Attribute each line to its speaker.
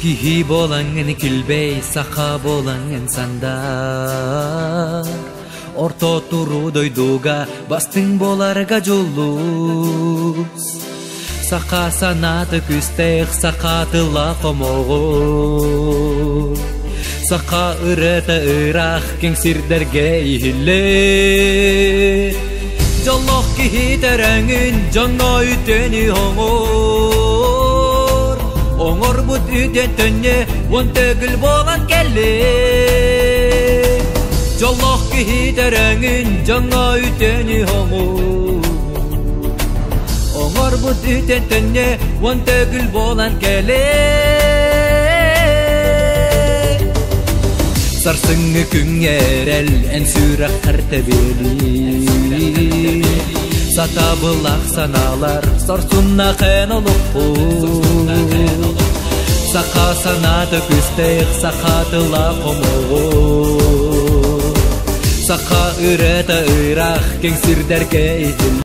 Speaker 1: Киһи буолаҥҥын килбэй, саха буолаҥҥын сандар. Орто туруу дойдуга бастыҥ буоларга дьулус. Саха санаата күүстээх, саха тыла хомоҕой. Саха ырыата ыраах киэҥ сирдэргэ иһиллэр. Дьоллоох киһи төрөҥүн дьоҥҥо үтүөнү оҥор. Оҥорбут үтүөн төннө уон төгүл буолан кэллин. Дьоллоох киһи төрөҥүн дьоҥҥо үтүөнү оҥор. Оҥорбут үтүөн төннө уон төгүл буолан кэлин. Сарсыҥҥы күҥҥэ эрэл эн сүрэххэр тэбиэлиир. Сатабыллаах санаалар сорсуннаах эн олоххун. Саха санаата күүстээх, саха тыла хомоҕой. Саха ырыата ыраах киэҥ сирдэргэ иһиллэр.